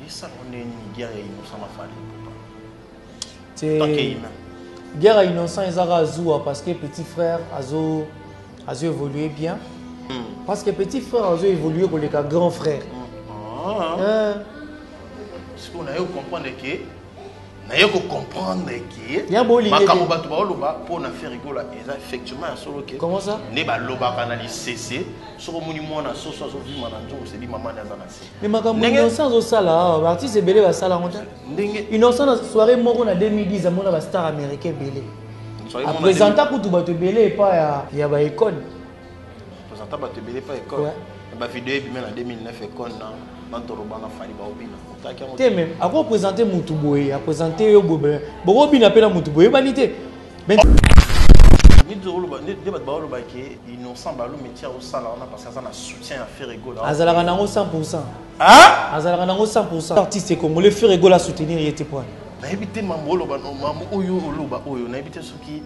Esala ndenge nini guerre ya Innocent na Fally Ipupa? C'est Tant que humain. Guerre ya Innocent ezaka zuwa parce que petit frère azo azo évoluer bien. Parce que petit frère azo évoluer koleka grand frère. Ah. Hein? Sikoyo naye comprendre que naye ko comprendre que Ya bolingi makambo te. bato baoloba mpo na Ferre Gola eza effectivement ya solo ke Comment ça? nde balobaka na lisese soki omoni mwana soso azovima na nzungu sebi mama nde aza na se. Mais makambo Ndenge- Innocent azosala awa ba artiste ebele basala yango te. Ndenge Innocent na soirée moko na 2010 amona ba star américain ebele. Soirée moko na Apresenta kutu bato ebele epa ya ya ba école. Présenta bato ebele pa école. Ouais. Ba vidéo ebima na 2009 école na na Ndoroba na Fally baobina. Otaki yango Te mais ako présenter mutu boye, a présenter yo boye. Bokobina pe na mutu boye bani te. Mais nde oloba nde bato baoloba ke Innocent Balu métier osala wana parce que aza na soutien ya Ferre Gola. Azalaka nango 100%. Ah! Azalaka nango 100%. Artiste congolais Ferre Gola soutenir ye te point. Nayebi te mambo oloba no mambo oyo oloba oyo nayebi te soki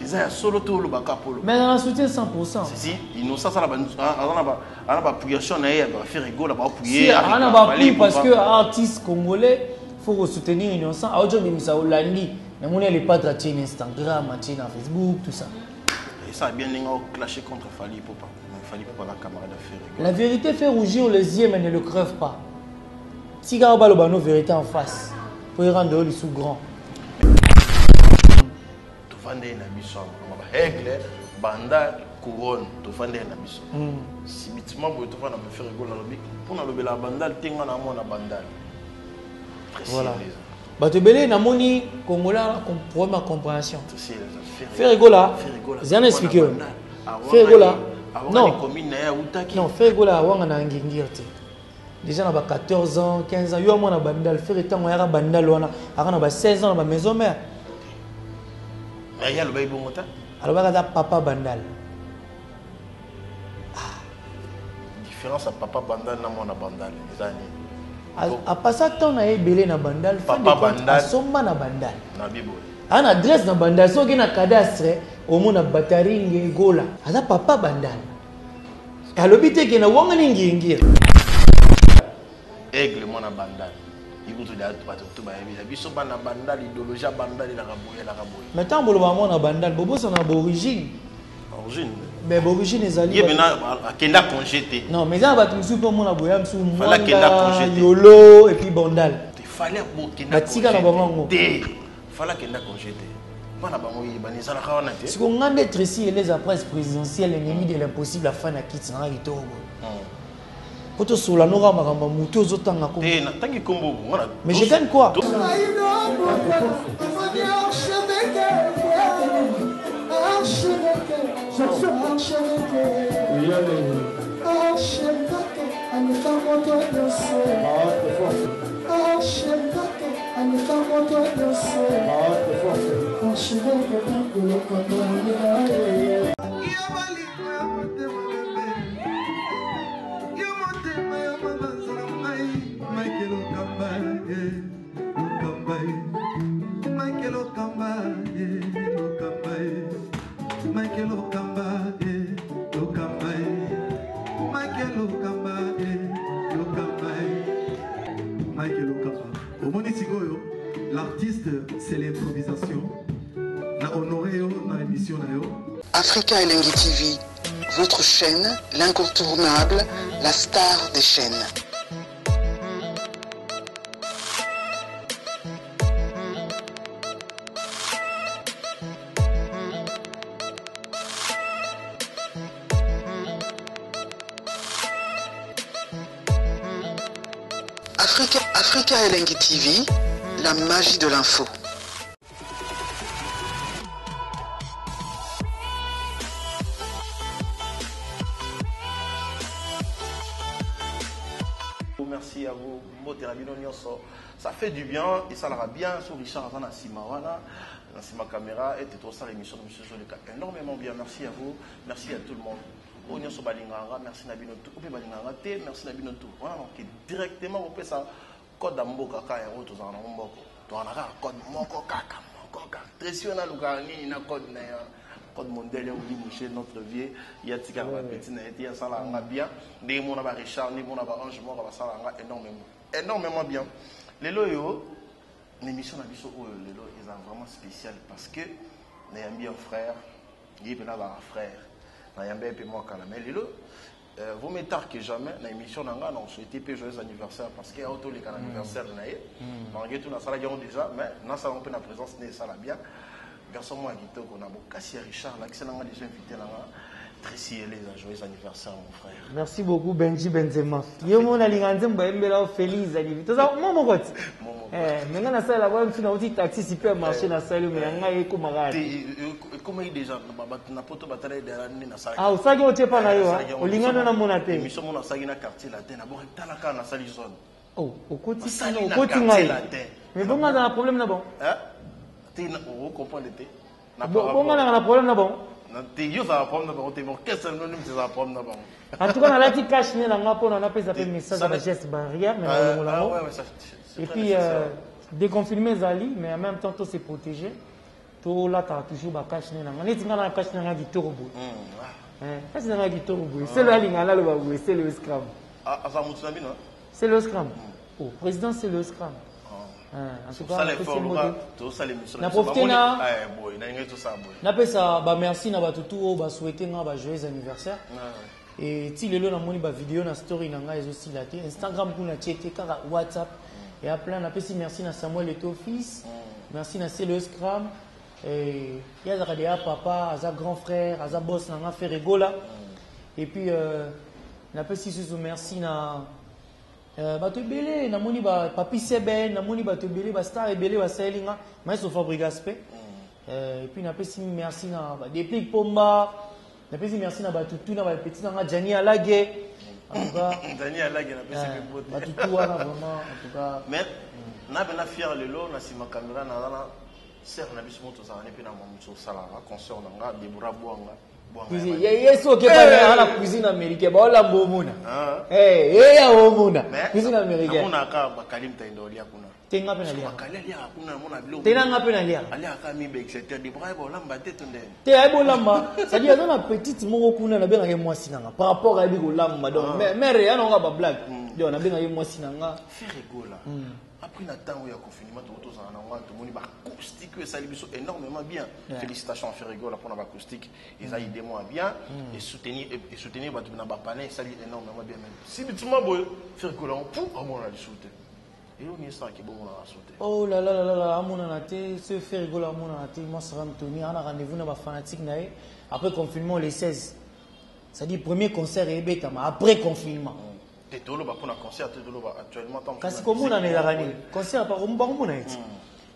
eza ya solo to olobaka polo. Mais na soutien 100%. Si si Innocent asala ba aza na ba ana ba appuyation na ye ya ba Ferre Gola ba appuyer. Si ana ba appui parce que artiste congolais faut soutenir Innocent. Aojo bimisa Olandi. Namoni elle est pas atie na Instagram, atie na Facebook, tout ça. Et ça a bien ndenge clashé contre Fally Ipupa. Mais Fally Ipupa la camarade ya Ferre Gola. La vérité fait rougir les yeux mais ne le crève pas. Tika baloba no vérité en face. Pour y rendre le sous grand. Tovanda ye na biso awa, ba aigle banda couronne tovanda ye na biso. Subitement boye tovanda na Ferre Gola alobi mpona alobela bandal te nga na mona bandal. Très Voilà. sérieux. Bato ebele namoni Congolais problème ya compréhension. Très sérieux. Ferre Gola, Ferre Gola, zana expliquer. Bandal. Ferre Gola, non. non. Commune na ye awutaki. Non, Ferre Gola awanga na ngingir te. Déjà na ba 14 ans, 15 ans, yo mona bandal, Ferre tango yaka bandal wana, aka na ba 16 ans na ba maison mère. Mais ye alobaki bongo ta. Alobaka aza papa bandal. Différence ya papa bandal na mwana bandal eza nini? Apasa temps na ye ebele na bandal, fin Papa de compte, Bandal. asomba na bandal. Na biboye. Ana adresse na bandal, soki na cadastre, omona Bataringe Gola. Aza papa bandal. Alobi te ke na wangani ngingir. Aigle mwana bandal. Ikutu da bato to bayebi na biso bana bandal idéologie ya bandal elaka boye elaka boye. Mais tant boloba mwana bandal, bobosana ba origine. Origine. Mais ba origine ezali Ye ba- mena akenda congé te. Non, mais eza bato mosusu mpe omona boya mosusu Fallait akenda Mwanda, congé te. Yolo et puis Bandal. Te fallait bokenda Batika na congé bango yango. te. Fallait akenda congé te. Bana bango yebani ezalaka wana te. Siko nga nde Tracy Eleza presse présidentielle ennemi de l'impossible afin na kiti na kitoko. Po tosola noka makambo ya motu ozotanga kombo. Te natangi kombo nga na Mais je gagne quoi? L'artiste, c'est l'improvisation. Na honoré yo na émission na yo. Africa Elengi TV, votre chaîne, l'incontournable, la star des chaînes. Africa Elengi TV, la magie de l'info. Merci à vous, Mbote Rabino Nyonso. Ça fait du bien et ça l'aura bien sur Richard Azan na sima wana, na sima caméra et tout ça l'émission de Monsieur Zoleka. Énormément bien, merci à vous, merci à tout le monde. Oyo nyonso balingaka, merci na bino tout. Oyo balingaka te, merci na bino tout. Voilà, donc directement on peut ça code ya mboka kaka yango tozala nango mboko. Tozala kaka code moko kaka, moko kaka. Tracy wana alukaka nini na code na ye wana? Code mondial ya Willy Mouché, notre vieux, ya tikaka ba petit na ye te, ya salaka nga bien. Ndenge mona ba Richard, ndenge mona ba Ange moko basalaka nga énormément. énormément bien. Lelo yo, l'émission na biso oyo lelo eza vraiment spécial parce que nayambi un frère, ye mpe nazala frère, nayambi ye mpe mwa kala, mais lelo vaut mieux tard que jamais. Na émission na nga na souhaité mpe joyeux anniversaire parce que aotoleka na anniversaire na ye. Malgré tout nasalaki yango déjà, mais nasala yango mpe na présence ne esala bien. Garçon moko ya kitoko na bokasi ya Richard lakisa na nga déjà invité na nga Tracy Eleza. Joyeux anniversaire, mon frère. Merci beaucoup, Benji Benzema. Yo mona linga nzembo yembela o feliz anniversaire. Toza mo moko ti. Mo moko. Eh, mais nga nasala ba msu na uti taxi supermarché na sali, mais nga ekomaka. Te, ekomaki déjà bato na poto batala ye déjà nde nasalaki. Ah, osalaki otie pa na yo, ah? Nasalaki yango. Olinga no namona te. Émission moko nasalaki na Quartier Latin, nabokaki tala kaka nasali zone. Oh, okoti Basali na okoti Quartier ngai. Latin. Mais bonga na problème na bon. Hein? Te, ocomprendre te. Na Bonga na problème na bon. Te, yo ozala problème na bango te, orchestre no nini ezala problème na bango. En tout cas, nalati cache nez na nga mpona napesa mpe message ya Ça ba geste barrière, mais nalongola ah, yango. ouais, ça, c'est Et très puis nécessaire. déconfinement ezali, mais en même temps to se protéger, tolataka toujours bacache nez na nga. Neti nga na cache na nga kitoko boye. Ah. Eh, cache na nga kitoko boye, selo alinga naloba boye, selo scram. Ah, aza motu na bino, hein? Selo scram, oh président, selo scram. Eh, en tout cas, Tosala napesi effort mbote. luka tosala émission Na biso. profite na- Eh, boye nalingai tosala boye. Napesa bamerci na bato tu oyo basouhaite nga ba joyeux anniversaire. Et ti lelo namoni bavideo na story na ngai ezosila te, Instagram kuna tie te, kaka WhatsApp ya plein. Napesi merci na Samuel Eto fils, merci na Selo Scram. Ye azalaka deya papa, aza grand frère, aza boss na nga Ferregola. Et puis napesi lisusu merci na bato ebele. Namoni ba Papi Seben, namoni bato ebele, bastar ebele basaleli nga, maestro Fabrigas mpe. Et puis napesi merci na badeplique Pomba, napesi merci na bato tu, na bapeti na nga Jani Alage, en tout cas. Dani Alage, napesi mpe mbote. Bato tu wana vraiment, en tout cas. Mais na mpe na fier lelo na nsima caméra naza na sere na biso moto ozala ne mpe na mamosu osalaka concert na nga Debora Bwanga Bwanga. Cuisine. Ye soki epai na cuisine américaine baolamba omona. Ah. Eya omona Mais cuisine américaine. namonaka bakali mutaindo olia kuna. Te, nga mpe naliaka. Bakali aliaka kuna, namona biloko. Te, na nga mpe naliaka. Aliaka mibe, etc. Debora yeba olamba te to ndeni? Te, ayebi olamba, c'est-à-dire aza na petite moko kuna, nabengaki mwasi na nga par rapport ayebi kolamba. Donc mare ya nanga bablague, donc nabengaki mwasi na nga. Ferre Gola, après na ntango ya confinement toko tozala nango wana, tomoni baacoustique oyo esali biso énormément bien. Félicitations à Ferre Gola mpona baacoustique, eza idée moko ya bien et soutenir bato na bapalin, esali énormément bien. Même si bituma boye, Ferre Gola ngo pu amona lisusu te, eloni esalaki bomonaka so te. Oh là là là là là, amonana te ce Ferre Gola, amonana te. Moi sera Tony ana rendez-vous na bafanatique na ye après confinement le 16, c'est-à-dire premier concert eyebetama après confinement. Te, toloba mpona concert te, toloba actuellement ntango. Kasi komonana ezalaka nini? Concert bakomona ye ti.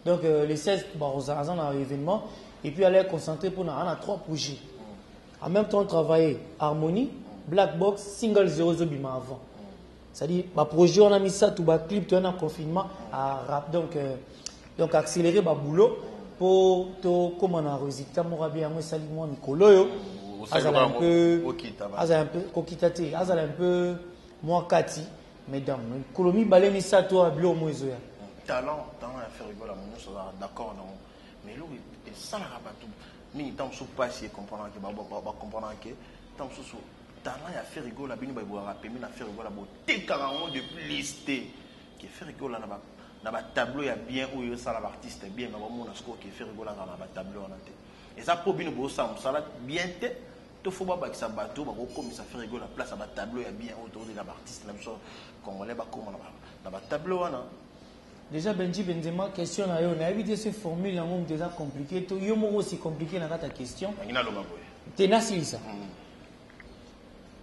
Donc le 16 bakozala, aza na événement et puis aller concentrer mpona ana trois projets en même temps, travailler Harmonie, Black Box, single 0 ezobima avant, c'est-à-dire baprojet wana misato, baclip toya na confinement à rap. Donc accélérer baboulot mpo tokóma na résultat moko abi yango esali mwa mikolo oyo. Osali Azala un lokola peu okita ba. Azala un peu kokita te, azala un peu mwa kati, mais donc mikolo mibale misato oyo biloko mo ezoya. Talent ya Ferre Gola, mo nyonso azala d'accord nango, mais eloko esalaka bato mingi ntango mosusu mpasi ecomprendre, bacomprendre ke ntango mosusu talent ya Ferre Gola, bino babwaka pembe na Ferre Gola, botekaka yango de plus te ke Ferre Gola na batableau ya bien oyo esala baartiste bien. Mais bamona sikoyo ke Ferre Gola azala na batableau wana te, eza mpo bino bosala mosala bien te to fo babakisa bato bakokomisa Ferre Gola place ya batableau ya bien oyo tozela baartiste na biso congolais bakóma na batableau wana. Déjà, Benji Benzema, question na yo nayebi te ce formule yango moto eza compliqué to yo moko osi compliqué na kati ya question. Nangi naloba boye. Te, nasilisa.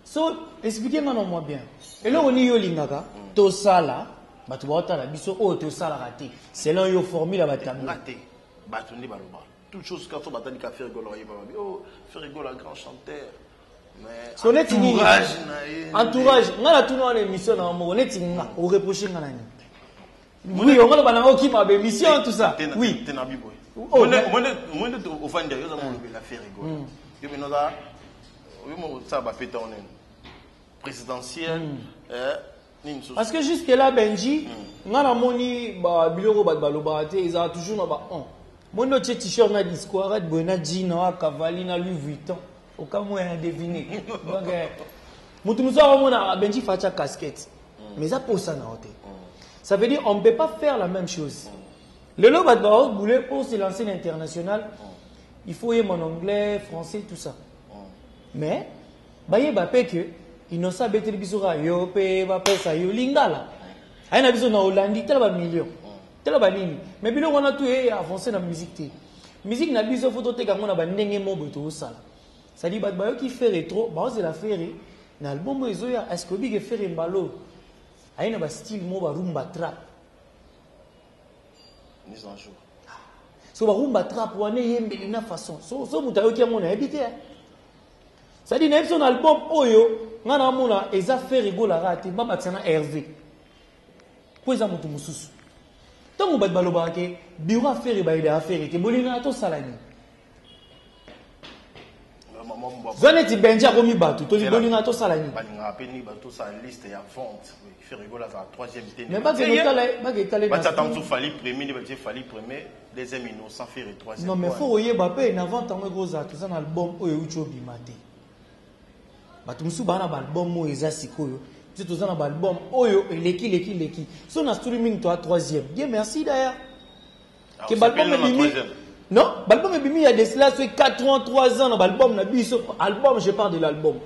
So explique nga na mwa bien, eloko nini yo olingaka tosala, bato baotala biso, oyo tosalaka te selon yo formule ya batableau? Nga te, bato nde balobaka toute chose. Quand so batali ka Ferre Gola, oyeba babi: "Oh, Ferre Gola, grand chanteur", mais So neti nini? Entourage na ye. Entourage nga na tuna wana émission na moko, neti nga oreproche nga na nini? Oui, onga loba nanga okima ba émission, tout ça. Te Oui. te, na bi boye. Oh, Mwende ofandi yo oza molobela Ferre Gola, yo mena oza yo moko osala bafete wana nini présidentielle, nini mosusu. Parce que jusque là, Benji, nga namoni ba biloko bato balobaka te, ezala toujours na ba on moni otie t-shirt na disco arrête boye na jean na Cavali na Louis Vuitton, okamwa ya deviner. Donc moto mosusu akomona Benji fatia casquette, mais eza posa na yo te. Ça veut dire on ne peut pas faire la même chose. Lelo bato baobule pour se lancer l'international, il faut yeba en anglais, français, tout ça. Mais bayeba mpe ke Innocent abeteli biso kaka yo mpe bapesa yo lingala, aye na biso na Olandi, tala bamillion, tala banini. Mais biloko wana tu eye avance na musique te. Musique na biso, faut toteka yango na bandenge mo boye tozosala. C'est-à-dire bato bayoki Ferre trop, baozela Ferre na album oyo ezoya. Est ce que obike Ferre mbalo aye na bastyle mo barumba trap? Mise en jour. So barumba trap wana eyembeli na façon so moto ayoki yango, nayebi te. C'est-à-dire nayebi so na album oyo ngai naamona eza Ferre Gola te, babakisa na Hervé mpo eza moto mosusu. Ntango bato balobaka ke bureau a Ferre bayedaka Ferre te, bolingaka tosala nini? Zwa neti Benji akomi bato, bolingaka tosala nini? Balingaka mpe nini? Bato tosala liste ya vente, Ferre Gola azala troisième te. Mais bakende baketale. Batia ta mosusu Fally premier, nde batie Fally premier, deuxième Innocent, Ferre troisième. Non, mais faut oyeba mpe na vente yango ekozala. Toza na album oyo euti obima te. Bato mosusu baa na baalbum oyo eza sikoyo. Biso toza na baalbum oyo eleki leki leki. So na streaming toa troisième, bien merci d'ailleurs ke baalbum ebimi. Non, baalbum ebimi ya de cela soki 4 ans, 3 ans na baalbum na biso. Album, je parle de l'album,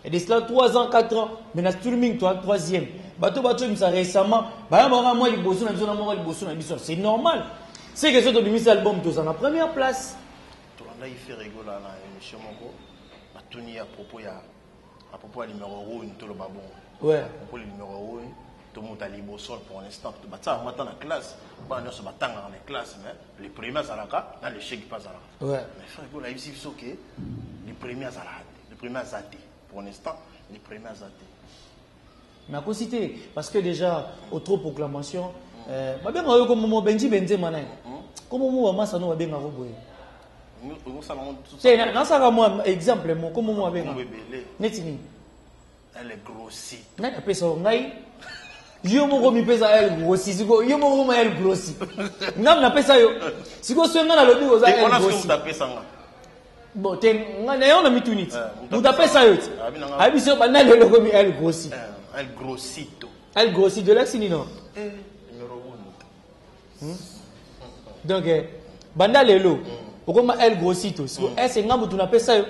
et de cela 3 ans, 4 ans, mais na streaming toa troisième. Bato batobimisa récemment bayambaka mwa liboso na biso na moko liboso na biso. C'est normal, c'est que so tobimisi album, toza na première place. Tolandaki Ferre Gola na émission moko, batuni à propos ya numéro 1, toloba bongo. À propos ya numéro 1, tomuta liboso pour l'instant, batiaka yango ata na classe, bana nyonso batangaka na classe, mais le premier azalaka na l'échec mpe azalaka. Mais Ferre Gola ayebisi biso ke le premier azalaka te, le premier aza te. Pour l'instant, le premier aza te. Mais akosi te, parce que déjà autoproclamation, babengaka yo komomo Benji Benzema na ye komomo bamasa no babengaka boye. Okosala yango. Te, nasalaka mwa exemple mo komomo babengaka. Kombo ebele. Neti nini? Elle grossit. Nani apesa yo? Ngai? Yo moko mipesa El Grossi. Sikoyo yo moko ma El Grossi, ngam napesa yo sikoyo. Soki ngai nalobi oza El Wana soki Grossi. moto apesanga. Bon, te, ngai na yo na mituni ti. Moto moto apesa yo ti. Abi na nga- Ayebi so banda lelo okomi El Grossi. Elle grossito. El Grossi tolakisi nino. Numéro 1. Donc banda lelo okoma El Grossito. Siko ese nga motu napesa yo?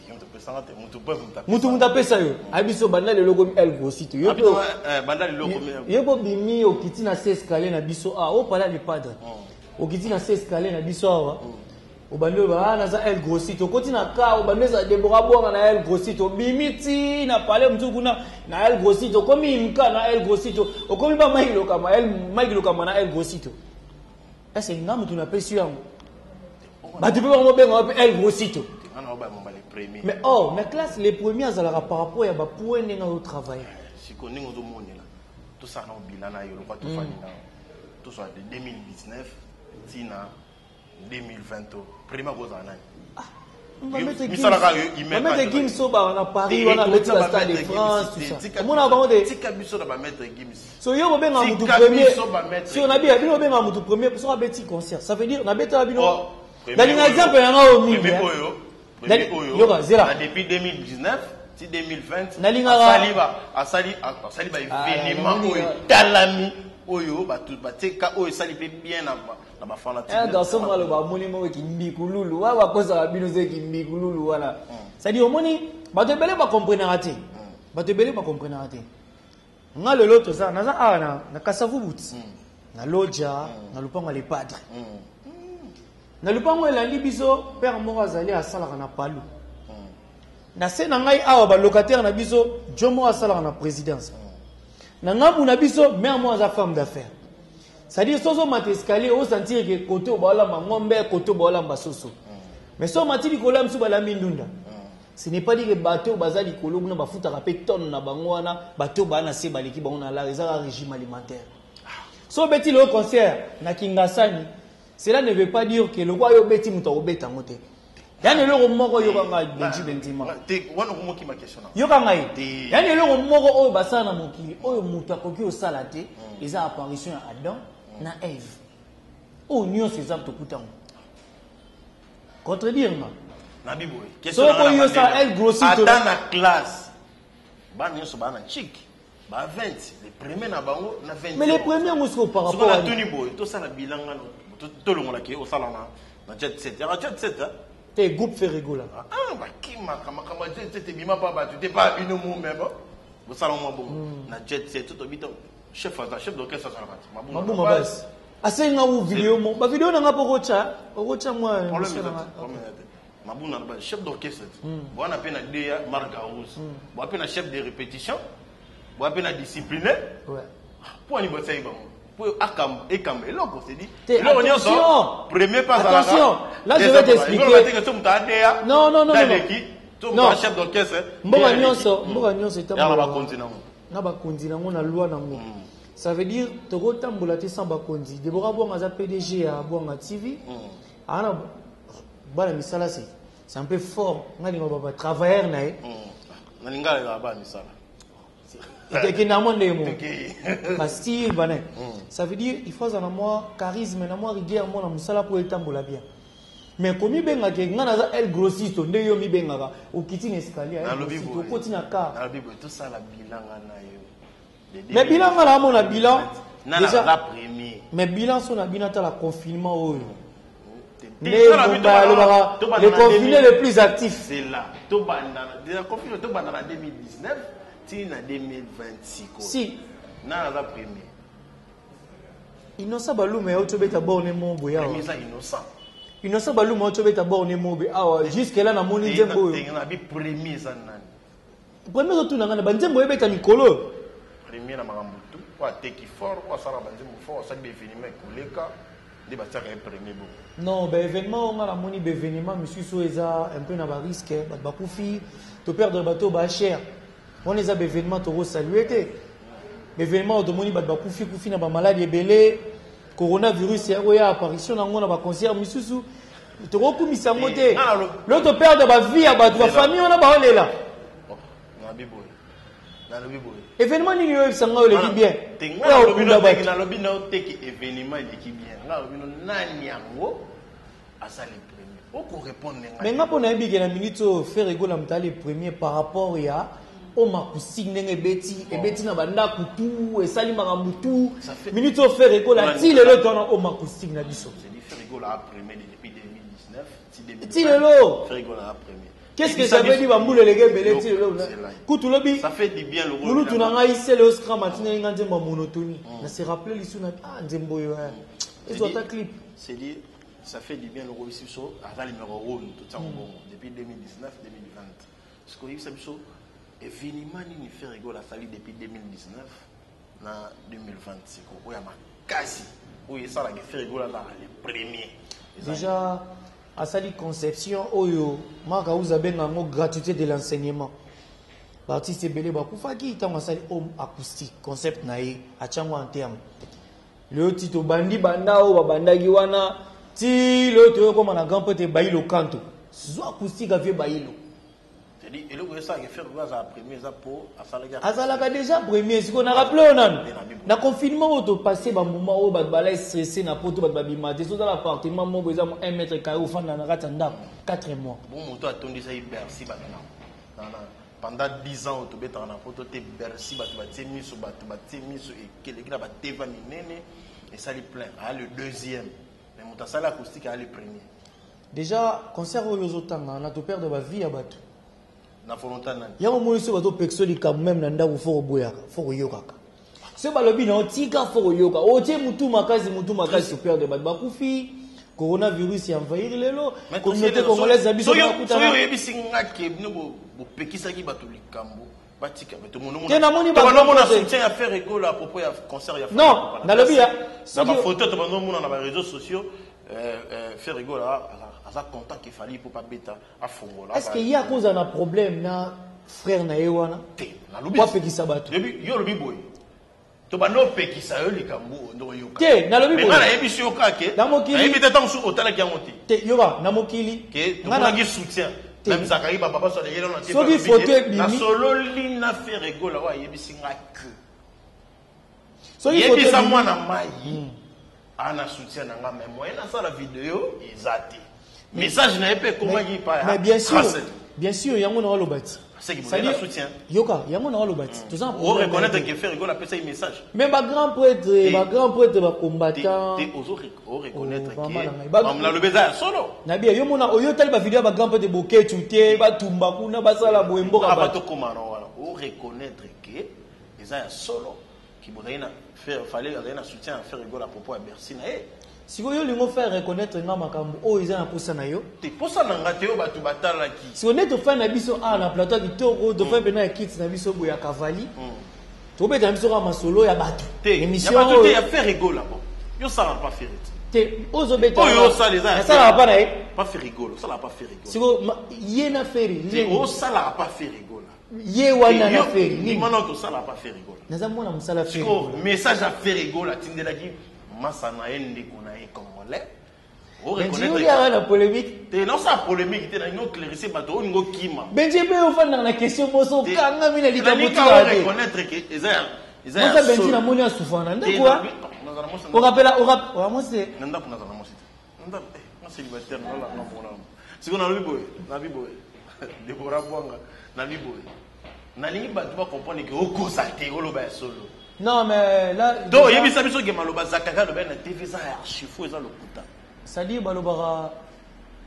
Moto apesanga te, moto mpe moto. Motu apesa yo, ayebi so banda lelo okomi El Grossito. Yo mpe Banda lelo okomi. Yo mpo bimi, okiti na se escalier na biso awa, opala le padre, okiti na se escalier na biso awa, obandi oyo ah, naza El Grossito. Okoti na ka, obandi eza Debora Bwanga na El Grossito. Obimi ti na pale mosusu kuna na El Grossito. Okomi imka na El Grossito. Okomi ba Mike Lokama, El Mike Lokama na El Grossito. Ese nga motu napesi yo yango? Bato mpe bango bengaka mpe El Grossito. Nga na obayamba le premier. Mais oh, na classe, les premiers azalaka par rapport ya bapoint ndenge azotravaille. Sikoyo ndenge ozomonela, tosala na bilan na yo lokwa tofandi na tozwa de 2019 ntina 2020, premier akozala nani? Misalaka yo email. Bamaître Gims oyo baka na Paris wana, abeti ba Stade de France, tout ça, omona bango te. Tika biso na bamaître Gims. So yo bobenga mutu Tika premier. biso bamaître. So nabi bino bobenga mutu premier soki abeti concert, ça veut dire nabetaka bino. Oh, premier Nalinga oyo. exemple yanga oyo mingi. Premier Hein. oyo, premier oyo Yoka, zela. na depuis 2019 ti 2020 Nalingaka- asali ba Ah, événement namoni, oyo etalami, oyo bato bateka, oyo esali mpe bien na bafanatique. Un garçon moko aloba amoni moko kimbikululu wana, bakosaka bino se kimbikululu wana. C'est-à-dire omoni bato ebele bakomprenaka te, bato ebele bakomprenaka te. Nga lelo toza, naza awa na Kasavubu, na loja na lupango ya Le Padre. Na lupango elandi biso, père moko azali asalaka na Palu. Na se na ngai awa, balocataire na biso, jo moko asalaka na présidence. Na ngambu na biso, mare moko aza femme d'affaires. C'est-à-dire soki ozomata escalier, osentir ke kote oyo baolamba ngombe, kote oyo baolamba soso. Mais so omati likolo ya mosusu, balambi ndunda. Ce n'est pas dire que bato oyo baza likolo kuna bafutaka mpe tonne na bango wana. Bato oyo baa na se baleki bango na lar, eza kaka régime alimentaire. So obeti lelo concert na Kingasani, cela ne veut pas dire que lokwa yo obeti, moto akobeta yango te. Yani eloko moko, yoka ngai, Benji Benzema. Te, wana okomokima question na. Yoka ngai. Te. Yani eloko moko oyo basala na mokili oyo moto akoki osala te, eza apparition ya Adam na Eve. Oyo nyonso eza tokutango contredire nga. Nabi boye. Soko yo sa El Grossito. Ata na classe, bana nyonso baa na chik. Ba 20, les premiers na bango na 20. Mais les premiers yango sikoyo par Soki rapport à natuni boye, tosala bilan nga tolongola ke osala na jet set. Yaka jet set, hein? Te groupe Ferre Gola. Ah, bakimaka makambo ya jet set ebima mpa bato te, pa bino mo meme. Bosala mwa bongo na jet set, to tobi to chef aza chef d'orchestre azalaka te. Mabuma basi. Asenga u video mo. Ba video na nga po kocha, okocha mwa. Problème eza te, problème eza te. Mabunda na ba chef d'orchestre. Bwana pe na DA Marc House. Bwana pe na chef de répétition. Bwana pe na discipliné. Ouais. Po ani botsai bango. Po akam ekam eloko c'est dit. Te, Eloko nyonso attention. premier pas azalaka. Attention. Là, je vais t'expliquer. Te moto adeya. Non, non, non, non, non. To Non. moto chef d'orchestre. Mboka nyonso, mboka nyonso Ya na etambolaka. bakonzi nango. Na bakonzi nango na loi nango. Ça veut dire tokotambola te sans bakonzi. Deborah Bwanga aza PDG ya Bwanga TV. Ana bana misala c'est un peu fort. Nga linga ba travailleur na ye. Na lingala ya ba misala. Ekende yango nde mo. Ok. Ba style bana. Ça veut dire il faut azala na mwa charisme na mwa rigueur mwa na mosala po etambola bien. Mais komi bengaka nga naza el grossiste nde yo mibengaka okiti na escalier el Nalobi grossiste boye. okoti na car. Nalobi boye tosala bilan nga na yo. Mais bilan nga na amona bilan Na déjà na premier. mais bilan so na bino ata la confinement oyo. Te- Nde tala Mbumba bino alobaka tobanda le na confiné 2000 le plus actif. C'est là. Tobanda na déjà confinement tobanda na 2019 ti na 2026 ko. Si Na naza premier. Innocent Balume oyo tobeta borne mo boye awa. Premier eza innocent. Innocent Balume oyo tobeta borne mo boye awa jusque là namoni nzembo oyo. Te na bi premier eza nani? Premier ozotuna nga na banzembo oyo ebeta mikolo. Premier na makambo tu, po ateki fort, po asala banzembo fort, asali ba événement ekoleka, nde batiaka ye premier bongo. Non, ba événement oyo nga namoni ba événement misusu oyo eza un peu na ba risque, bato bakufi, to perdre bato ba cher. Wana eza ba événement tokosalue te. Ba événement oyo tomoni bato bakufi kufi na ba maladi ebele, coronavirus ya oyo ya apparition nango na ba concert misusu, tokokumisa yango te. Eh, nga nalo- Lo to perdre ba vie ya bato, ba famille wana baolela. Oh, nalobi boye. Nalobi boye. Événement nini oyo oyebisa nga oyo eleki bien? Te nga Oyo nalobi okunda no teke, bato. nalobi na yo teke événement eleki bien. Nga nalobi no nani yango asali premier. Oko répondre nga. Mais nga mpo nayebi ke na minute oyo Ferre Gola moto ali premier par rapport ya homme acoustique ndenge ebeti, ebeti na bandako tout, esali makambo tout. Ça fait- Minute oyo Ferre Gola Ouais, ti lelo to wana homme acoustique na biso. C'est dit Ferre Gola a premier depuis 2019, ti 2020. Ti lelo. Ferre Gola a premier. Qu'est-ce Et que puis ça j'avais dit- dit bambula elenge ebele ti lelo? C'est là. Kutu lobi Ça fait du bien le rôle. mulutu na ngai sele oscra matina nga nzembo ya monotonie. Na se rappeler lisu na ah nzembo oyo eh. Ezwa ta clip. C'est dit ça fait du bien le rôle ici so aza numéro 1 tout ça bongo depuis 2019 2020. Ce que ça biso événement nini Ferre Gola asali depuis 2019 na 2020 c'est ko ya makasi oyo esalaka Ferre Gola azalaka le premier. Déjà asali conception oyo Marc House abenga yango gratuité de l'enseignement. Ba artiste ebele bakufaki ntango asali home acoustique concept na ye atiango en terme. Lelo ti tobandi banda oyo babandaki wana ti lelo toyokoma na grand prêtre Bayilo Kanto. Zwa acoustique avie Bayilo. C'est-à-dire eloko esalaka Ferre Gola azala premier eza po asalaki azalaka déjà premier sikoyo na rappele oyo nanu na confinement oyo topasse bambuma oyo bato balai stressé na poto bato babima te soki ozala appartement moko eza mo 1 mètre carré ofanda na kati ya ndako 4 mois. Bon moto atondisaki Bercy bato na na pendant 10 ans oyo tobetaka na poto te Bercy bato batie miso, bato batie miso ekeleki na bateva minene esali plein. Aya le deuxième mais moto asali acoustique aya le premier. Déjà concert oyo ozotanga na toperdre ba vie ya bato. Na volonté nani? Yango moni soki bazopekisa likambo meme na ndako fo koboyaka, fo koyokaka. Soki balobi na otika fo koyoka, otie mutu makasi, mutu makasi toperdre bato bakufi. Coronavirus ya envahir lelo Mais communauté tosi- congolaise na biso soki- bakutana. soki oyebisi nga ke bino bopekisaki bato likambo batika, mais tomono Te namoni mona- ba- tomono mona te. soutien ya Ferre Gola à propos ya concert ya Non, Ferre Gola. nalobi ya- Na soki- ba photo tomono mona na ba réseaux sociaux, Ferre Gola aza content qu'il fallait pour pas beta afongola. Est-ce qu'il y a cause na problème na frère na ye wana? Te, nalobi. Kwa pekisa bato. Yebi, yo lobi boye. To ba no pekisa yo likambo oyo ndoko yoka. Te, nalobi Mais boye. nga nayebi si yo kaka ke, Na mokili. nayebi te ntango soki otalaki yango te. Te, yoka, na mokili. Ke, Nga na- tomonaki soutien. Te. Même Zakari, ba papa so aleki na te, Soki balobi photo ke, ebimi. na sololi na Ferre Gola oyo ayebisi nga ke. Soki photo Yebisa ebimi. mwana mai, ana soutien na nga, mais moyen nasala video eza te. Message na ye mpe ekomaki epai ya Mais bien sûr, Racel. Bien sûr, yango na oloba ti. C'est que vous soutien. Yoka, yango na oloba ti. Toza na O reconnaître que Ferre Gola apesa ye message. Mais ba grand prêtre, ba grand prêtre ba combattant. Te ozo reconnaître que Mamla lobeza ya solo. Na bien yo mona oyo tali ba vidéo ba grand prêtre boketu te, ba tumba kuna ba sala boye mboka ba. To koma na wana. O reconnaître que eza ya solo. Ki bozali na faire fallait azali na soutien ya Ferre Gola à propos ya Bercy na ye. Sikoyo yo olingi o faire reconnaitre nga makambo oyo eza na posa na yo? Te posa na nga te oyo batu batalaki. Sikoyo nde tofandi na biso awa na plateau ya kitoko, tofandi pena ya kiti na biso boye ya Cavalli. Tobeta na biso kaka masolo ya batu. Te, ya batu te ya Ferre Gola bon. Yo osalaka pa Ferre te. Te, oyo ozobeta Oyo osala eza ya Nasalaka pa na ye. Pa Ferre Gola, osalaka pa Ferre Gola. Sikoyo ye na Ferre. Te, osalaka pa Ferre Gola. Ye wana na Ferre. Nini? Ndima nanu tosala pa Ferre Gola. Naza mwana musala Ferre Gola. Sikoyo message ya Ferre Gola atindelaki masa na ye ndeko na ye congolais. O Benji reconnaître oliaka na polemique. Te na osala polemique te na lingi oclaircir bato olingi okima. Benji pe ofandaka na question moso okangami na likambo tika te. reconnaître que eza ya eza ya Mosa Benji na moni asufana na ndako wa. Orapela orap mwasi te. Na ndako nazala mwasi te. Ndako eh nga célibataire na la na mona. Siko nalobi boye, nalobi boye. Deborah Bwanga, nalobi boye. Nalingi bato ba comprendre que okosa te oloba ya solo. Non mais là Donc oyebisa biso ke maloba Zakari aloba na TV eza ya archifaux eza lokuta. C'est-à-dire balobaka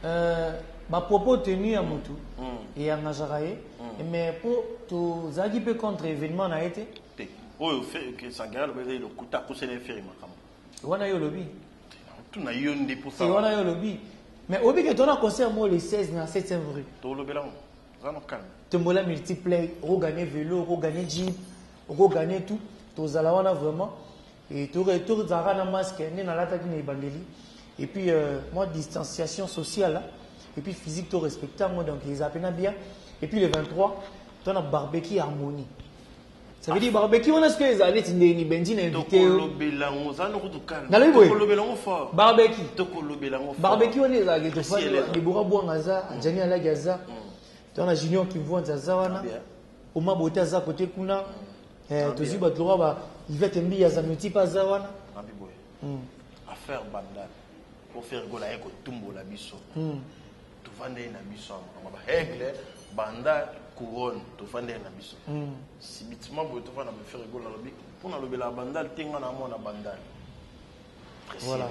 euh, ba propos tenus ya mutu mm. engageaka ye mm. mais po tozalaki mpe contre événement na ye te. Te oyo Sankara aloba eza lokuta akosela ye Ferre makambo. Wana yo olobi. Tuna yo nde posa. Wana yo olobi. Mais oyebi ke tona concert moko le 16 na 7e rue. Tolobela ngo. Za no calme. Tombola multiplay, oko gagner vélo, oko gagner jeep, oko gagner tout. Tozala wana vraiment. Et tozalaka na masque nde nalataki na ebandeli. Et puis euh, moi distanciation sociale et puis physique to respecter yango donc eza pena bien. Et puis le 23 tona barbecue harmonie. Ça veut dire barbecue wana sikoyo ezala neti ndenge nini Benji na invité yo. Tokolobela yango za no kutu calme. Nalobi boye. Tokolobela yango fort. Barbecue. Tokolobela yango fort. Barbecue wana ezalaka Merci, Elena. Deborah Bwanga aza, Adjani Alagi aza. Toza na Junior Kimvuanzi aza wana. Bien. Oma Bote aza kote kuna. Eh, Bien. tozwi bato lokola ba Yvette Mbiya Zanuti mpe aza wana. Nabi boye. Affaire Bandal. Po Ferre Gola aye kotumbola biso. Tovandeli na biso awa makambo ba aigle banda couronne tovandeli na biso. Subitement boye tovanda na Ferre Gola alobi mpo nalobelaka Bandal te nga na mwana Bandal. Voilà.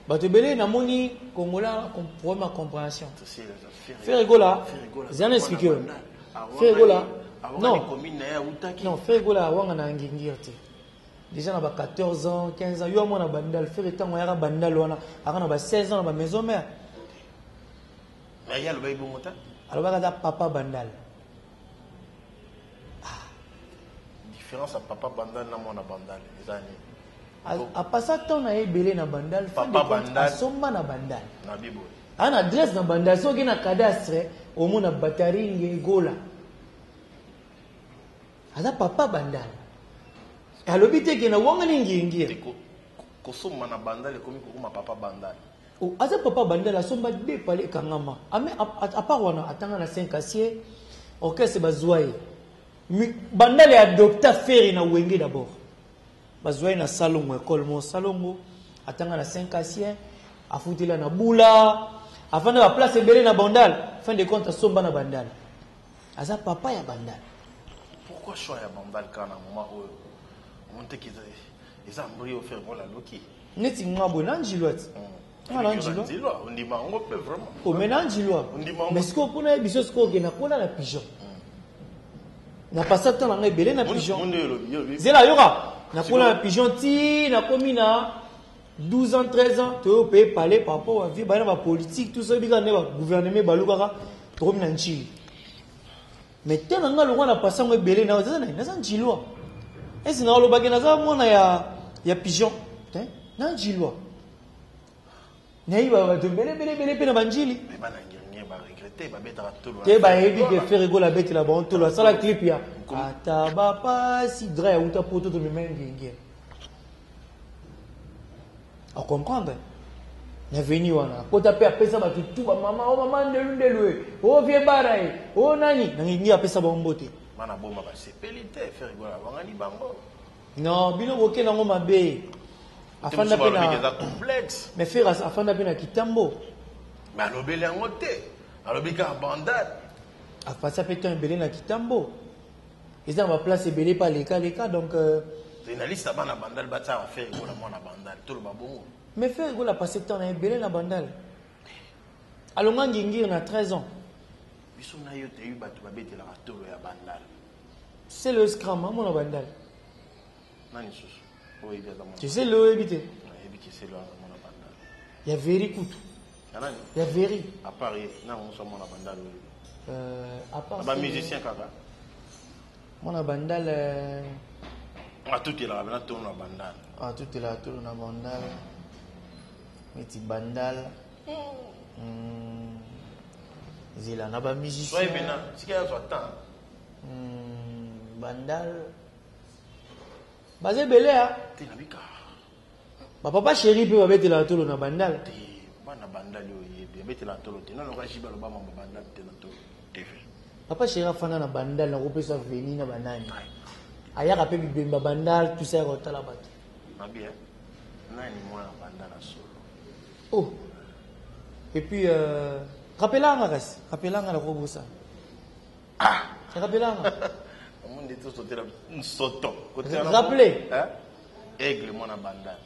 Bato ebele namoni Congolais problème ya compréhension. Ferre Ferre Gola, zala na expliquer yo. Ferre Gola, non. Commune na ye awutaki. Non, Ferre Gola awanga na ngingir te. Déjà na ba 14 ans, 15 ans, yo mwana Bandal, Ferre tango ayaka Bandal wana, aka na ba 16 ans na ba maison mère. Mais ye alobaki bongo te. Alobaka aza papa Bandal. Différence ya papa Bandal na mwana Bandal eza nini? Apasa temps na ye ebele na Bandal, fin de Papa compte, Bandal. asomba na Bandal. Na biboye. Ana adresse na Bandal, soki na cadastre, omona Bataringe Gola. Aza papa Bandal. Alobi te ke na wangani ngingi. Te kosomba na Bandal ekomi kokoma papa Bandal. Oh, aza papa Bandal asomba deux palais kangama. Ame à part wana atanga na 5 acier orchestre bazwa ye. Bandal est adopta Ferre na Wenge d'abord. Bazwa ye na Salongo école mo Salongo atanga na 5 acier afutela na Bula afanda ba place ebele na Bandal fin de compte asomba na Bandal. Aza papa ya Bandal. Pourquoi choix ya Bandal kana moment oyo? Monte ki eza mbri o Ferre Gola loki. Neti nga boye na Njilwa ti. Nga na Njilwa. Njilwa, ondima yango pe vraiment. Oh, mais na Njilwa. Ondima yango. Mais sikoyo mpona yebi biso sikoyo okende nakola na pigeon. Na passa temps na ngai ebele na pigeon. Monde elobi, elobi. Zela yoka. Nakola na pigeon ti nakomi na 12 ans, 13 ans, toyo paye palais par rapport à vie, ba na ba politique, tout ça bika ne ba gouvernement balukaka tokomi na Njili. Mais te na nga lokwa na passa ngo ebele na naza naza Njilwa. Esi na olobaki naza mwana ya pigeon. Te? Na Njilwa. Nayiba bato ebele ebele ebele mpe na banjili. Mais bana ngenge ba regretter, ba betaka tolo. Te bayebi ke Ferre Gola abetela bango tolo, asala clip ya ata bapasi dra ya uta poto tomema ngenge. A comprendre. Na veni wana akota mpe apesa bato tu ba mama, o mama ndelu ndelu e, o vie bara e, o nani. Na ngenge apesa bango mbote. Bana boma basepeli te, Ferre Gola bangani bango. Non, bino boke nango mabe. Afanda pe na eza complexe. Mais Ferre afanda pe na Kitambo. Mais alobeli yango te. Alobi kaka Bandal. Apasa mpe temps ebele na Kitambo. Eza na baplace ebele mpe alekaleka, donc na liste ya bana Bandal, batiaka Ferre Gola mwana Bandal, toloba bongo. Mais Ferre Gola apasse temps na ebele na Bandal. Alonga Ngingiri na 13 ans. Biso na yo toyebi bato babetelaka tolo ya Bandal. C'est le scram amona Bandal. Nani susu oyebi aza mwana? Tu sais, le oyebi te. Nayebi ke Selo aza mwana Bandal. Ya veri kutu. Ya nani? Ya veri. À part ye, nani mosu mwana Bandal oyebi? À part Na bamusicien kaka. Mwana Bandal, atutelaka pena tolo na Bandal. Atutela tolo na Bandal, neti Bandal, zela na soye bamusicien. Pena sika yazwa temps. Bandal baza ebele a. Te, nabika. Bapapa chéri mpe babetelaka tolo na Bandal. Te, bana Bandal oyo oyebi abetelaka tolo te, nano kajiba aloba mambo Bandal te na tolo TV. Papa chéri afanda na Bandal, nakopesa veni na banani, ayaka mpe bibemba Bandal tusa yaka kotala bato. Nabi nani mwana Bandal ya solo? Oh, et puis rappelanga, kasi rappelanga, nakobosana, rappelanga. Omoni nde tosotela nsoto. Rappelez. Aigle mwana Bandal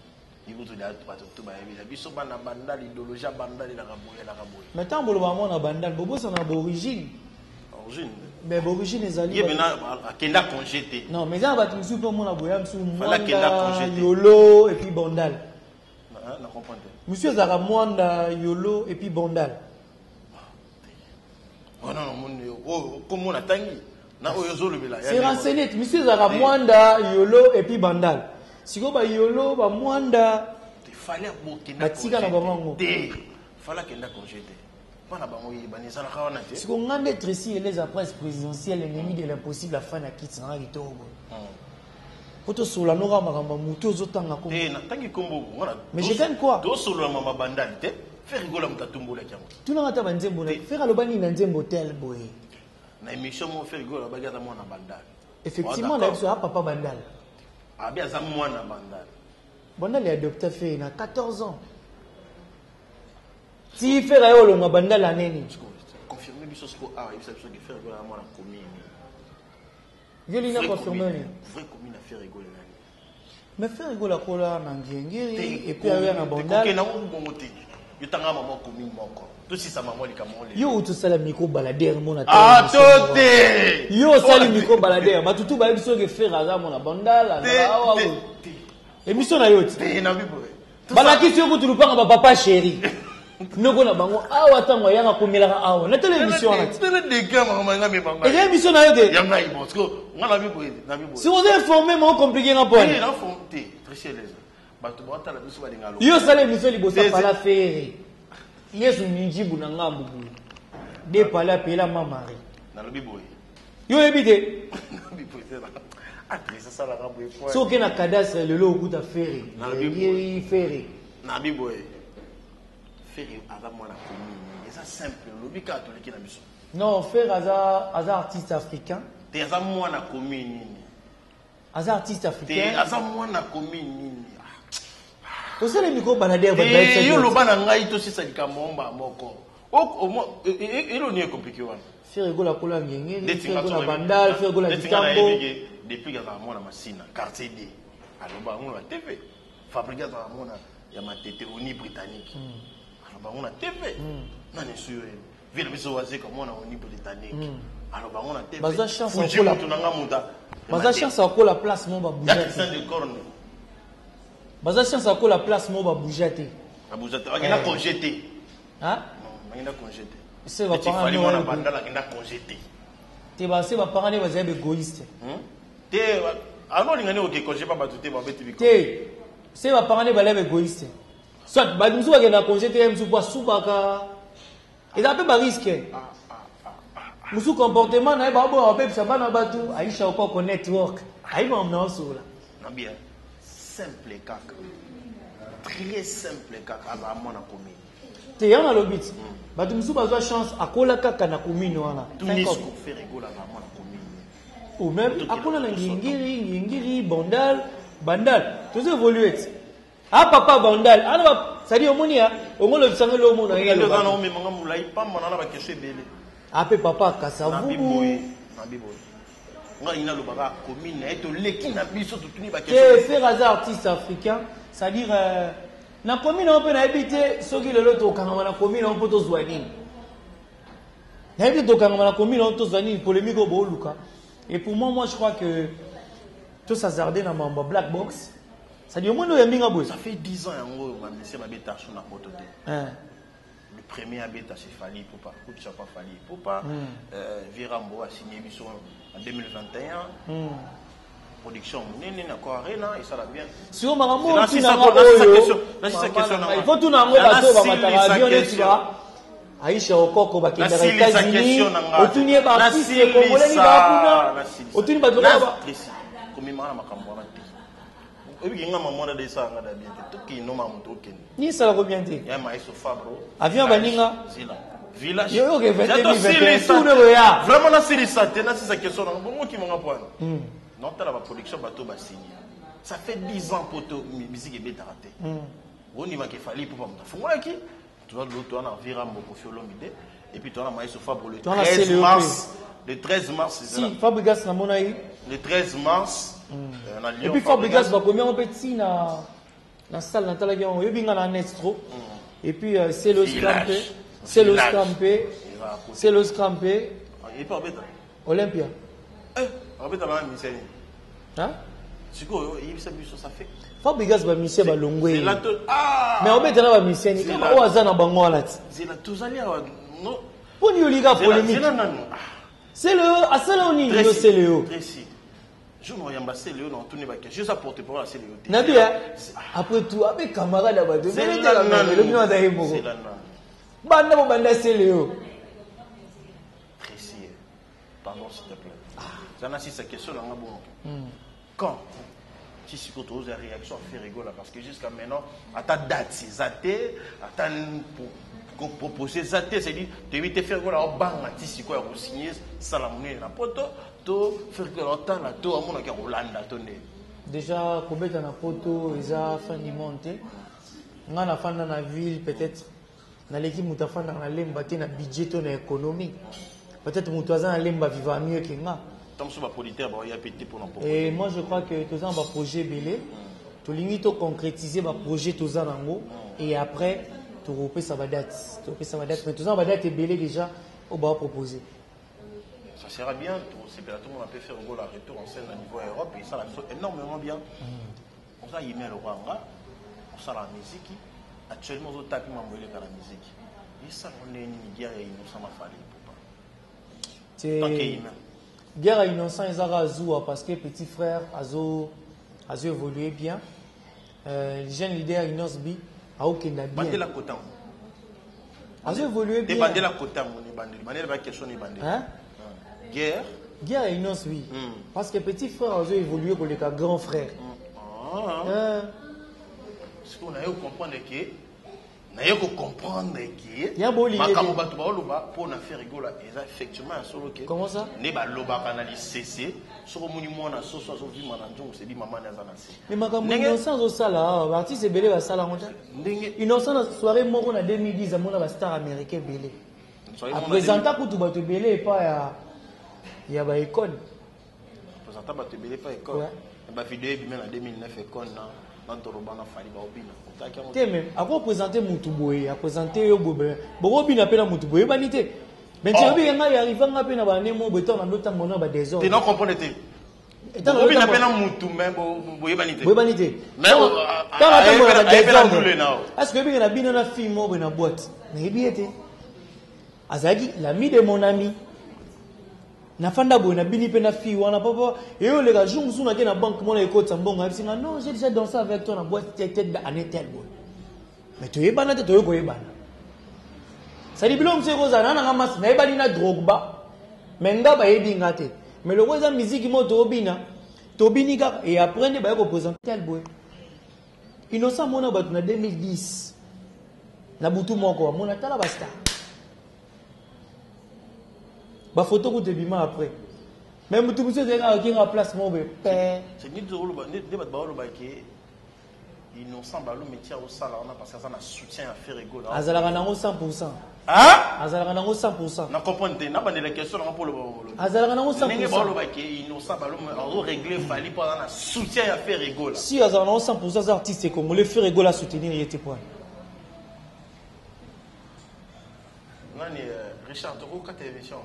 ikutu, bato tu bayebi biso bana Bandal, idéologie ya Bandal elaka boye, elaka boye. Mais ntango boloba mwana Bandal, bobosana baorigine. Origine. Mais baorigine ezali ye pena akenda congé te. Non, mais eza na bato mosusu mpe omona boya mosusu. Fallait akenda Mwanda, congé te. Yolo et puis Bandal. Na comprendre te. Mosusu ezalaka Mwanda, Yolo et puis Bandal. Wana namoni oyo kombo natangi na oyo ozolobela. C'est renseigné. Mosusu ezalaka Mwanda, Yolo et puis Bandal. Sikoyo bayolo, bamwanda Fallait bokenda. Batika na bango yango. Te, fallait akenda congé te, mpona bango yebani ezalaka wana te. Sikoyo nga nde Tracy Eleza, prince présidentiel, ennemi de l'impossible, afin na kiti nanga kitoko boye po tosola noka makambo ya motu ozotanga kombo. Te, natangi kombo wana. Mais je gagne quoi? Tosolola mama Bandali te, Ferre Gola moto atombolaki yango. Tunanga ata banzembo na Ferre, aloba nini na nzembo tel boye. Na émission moko, Ferre Gola abaki aza mwana Bandali. Effectivement, na biso a papa Bandal. Abi aza mwana Bandali. Bandal adopta Ferre na 14 ans. Ti Ferre aye olongwa Bandal aneni. Confirme biso siko awa, yebisa biso ke Ferre Gola aza mwana commune. Yo lina confirme nini? Vrai commune ya Ferre Gola nani? Mais Ferre Gola akola na Ngengeri et puis ayoya na Bandal. Kokenda ngo bongo te, yo tanga mama commune moko, tosisa mama likambo ngo lelo. Yo otosala micro baladeur mona. Ah, to te. Yo osali micro baladeur, bato tu bayebi soki Ferre aza mona Bandal. Te. Azala awa. Te. Boye. Te. Émission na yo ti. Te, nabi boye. Balakisi yo kutu lupanga bapapa chéri, noko na bango awa, ntango ayaka komelaka awa natala émission wana ti. Tele dega makambo nga mebanga. Eza émission na yo te. Ya ngai, bon, parce que nga nabi boye, nabi boye. Si oza informé, moko compliqué nga Te, mpona. na fo te, Tricia Eleza, bato baotala biso balinga lo. Yo osala émission liboso. Te. Pala Ferre Yesu minjibu na ngambu boye de pale apela ma Marie. Nalobi boye. Yo oyebi te. Nabi boye te, ah, Tricia asalaka boye po. Soki oke na cadastre lelo, okuta Ferre. Nalobi boye. Ye Ferre. Nabi boye, Ferre aza mwana commune, eza simple, olobi kaka toleki na biso. Non, Ferre aza artiste africain. Te, aza mwana commune nini? Aza artiste Te. africain. Aza mwana commune nini? Osala micro baladeur. Te, yo loba na ngai, tosisa likambo mba moko. Eloni ecompliqué wana. Ferre Gola kola Ngengeri. Neti Ferre Gola Bandal, Ferre Gola neti nga Kitambo. nayebi ke depuis azala mwana Masina, quartier D, aloba yango na TV. Fabrike azala mwana ya Matete, oni britannique, aloba yango na TV. Nani esu yo yebi vie na biso, Wazeka mwana oni britannique, aloba yango na TV. Bazwa chance Fuji akola. moto na nga moto Baza chance akola place mo ya babouja Christian te. de Corne. Baza chance akola place mo babouja te. Abuja te, akenda congé te. Hein? Non, akenda congé te. Se Neti baparent Fally ne mwana oyebi. Bandala akenda congé te. Te, base baparent ne bazali baégoïste. Te, ano olinga nde oke congé pa bato te, babeti biko. Te, se baparent ne bazali baégoïste, soit bato mosusu bakenda congé te, ye mosusu po asubaka, eza mpe barisque mosusu, comportement na ye baboya, babebisa bana bato. Aisha Okoko network ayibama na osola. Na bien simple kaka, très simple kaka, azala mwana commune. Te, yango nalobi ti bato mosusu bazwa chance akola kaka na commune wana. Tunisco Ferre Gola azala mwana commune. Ou même akola na Ngingiri, Ngingiri, Bandal. Bandal tozo évolue ti a papa Bandal ana ba, c'est-à-dire omoni ya ongolobisanga elo omona ye. Eza na Aloba. omemanga molai pamba na baquestion ebele. Ape papa Kasavubu. Nabi boye. Ngai nalobaka commune na ye, toleki na biso, totuni. Te, Ferre aza artiste africain, c'est-à-dire na commune yango mpe nayebi te soki lelo tokangama na commune yango mpo tozwa nini. Nayebi te tokangama na commune yango tozwa nini, polémique oyo booluka. Et pour moi, moi je crois que tosazarde na mambo ya black box, c'est-à-dire omoni oyo yambinga boye. Ça fait 10 ans yango oyo bamusiciens babeta so na poto te. Le premier abeta, c'est Fally Ipupa, coup de chapeau Fally Ipupa. Virambo a signé biso en 2021, production monene na Accor Arena, esala bien. Siko makambo oyo tunanga oyo, il faut tuna yango bato oyo bamataka avion neti ba Aisha Okoko, bakendaka États-Unis. Otuni ye baartiste congolais ni bakuna, otuni bato. Komemaka na makambo wana te. Oyebiki nga mama wana de esalanga da bien te. Tokende no mamu, tokende. Ni esalako bien te? Ya maestro Fabro. Avion baninga. Zila village. Yo yoke 21 oya. Vraiment nasilisa te, nasilisa question nanga bongo okimanga po wana naotala baproduction bato basigne. Ça fait 10 ans poto musique ebetaka te. Ondimaka Fally Ipupa moto afungolaki. Toza na Virambo, Koffi Olomide, et puis toza na maestro Fabro le 13 mars, le 13 mars. Si Fabregas namona ye. Le 13 mars na Lyon. Et puis Fabregas bakomi yango mpe ntina na salle, natalaki yango. Oyebi nga na net trop. Et puis Celo Scram mpe, Celo Scram mpe, Celo Scram mpe. Obeta. Olympia. Obeta bana miseni. Sikoyo eyebisa biso, ça fait Fabregas, bamusiciens balongwe, mais obeta na bamusiciens kaka oyo aza na bango wana ti. Zela, tozali awa no. Mpo nini olika polémique? Sele asala yo nini, yo Sele yo? Jour na oyamba Sele yo na otuni baquestion, eza porte parole ya Sele yo te. Nabi, après tout abe camarade ya bato elobi no aza ye moko banda bobanda Sele yo. Précis, pardon, s'il te plaît, eza na sisa question nanga bongo. Quand ti sikoyo tozozwa réaction ya Ferre Gola? Parce que jusqu'à maintenant ata date eza te, ata propose eza te. C'est-à-dire toyebi te, Ferre Gola obanga ti sikoyo ya kosigne sala monene na poto, to Ferre Gola otala to amonaki ya kolanda to nde? Déjà kobeta na poto eza fin du monde te. Nga nafanda na ville, peut-être naleki moto afandaka na Lemba te na budget to na économie. Peut-être moto aza na Lemba vivra mieux que nga. Ntango mosusu baproducteur baoya pe te mpona. Et moi je crois que toza na baprojet ebele, tolingi toconcrétiser baprojet toza nango et après tokopesa badate, tokopesa badate. Mais toza na badate ebele déjà oyo baopropose. Ça sera bien, tosepela tout le monde peut Ferre Gola retour en scène à niveau Europe et ça la énormément bien. Oza yime lokwanga, osala musique, actuellement ozotapi mambo eleka na musique, esala ndenge nini guerre ya Innocent na Fally Ipupa? Tant que humain. Guerre ya Innocent ezaka zuwa parce que petit frère azo évoluer bien. Jeune leader Innoss'B aokenda bien. Bandela kotango. Azo évoluer bien. Bandela kotango, ni bandeli, bandela baquestion, ni bandeli. Hein? Guerre. Guerre ya Innoss'B, oui. Parce que petit frère azo évoluer koleka grand frère. Ah. Hein? Sikoyo naye comprendre ke, naye kocomprendre ke Ya bolingi makambo te. bato baoloba mpo na Ferre Gola eza effectivement ya solo ke Comment ça? nde balobaka na lisese, soki omoni mwana soso azovima na nzongo, sedi mama nde aza na se. Mais makambo Innocent azosala awa, baartiste ebele basala yango te. Ndenge Innocent na soirée moko na 2010 amona bastar américain ebele, aprésenta kutu bato ebele epa ya baekole. Présenta bato ebele epa école. Bavideo ebima na 2009, école na Doroba na Fally baobina, otaki yango? Te, mais akoprésente mutu boye, aprésente yo boye, bokobina mpe na mutu boye, oyebani te. Mais ti oyebi ngai, arrive nga mpe na bane mo boye, ntango nando ntango na Te. badésordre. Na comprendre te, bokobina mpe na mutu, mais boyebani te. Boyebani te. Mais, ntango atambola na ayebela désordre. ndule na yo. Est ce que oyebiki na bino na fille moko boye na boîte, nayebi ye te, azalaki l'ami de mon ami. Nafanda boye, nabini mpe na fille wana papa eyo oleka. Jour mosusu nake na banque, mona ekotisa mbongo, ayebisi nga: "Non, j'ai déjà dansé avec toi na boîte tel tel année tel boye." Mais toyebana te, toye koyebana. Sadi biloko mosusu ekozala na nanga masi, nayebani na Drogba, mais nga bayebi nga te. Mais loko eza miziki moko toobina, tobini kaka et après nde baye koprésente tel boye. Innocent amona bato na 2010 na butu moko, amona tala bastar, bafoto kutu ebima après. Mais motu mosusu ezali kaka okenga place moko boye pe. C'est nde tozoloba, nde bato baoloba ke Innocent Balume tia osala wana parce que aza na soutien ya Ferre Gola. Azalaka nango 100%. Ah? Azalaka nango 100%. Na comprendre te, na bandela question na mpo loba boloba. Azalaka nango 100%. Ndenge baloba ke Innocent Balume azo régler Fally po aza na soutien ya Ferre Gola. Si azalaka nango 100% aza artiste congolais Ferre Gola soutenir ye te point. Nani Richard toko kata émission.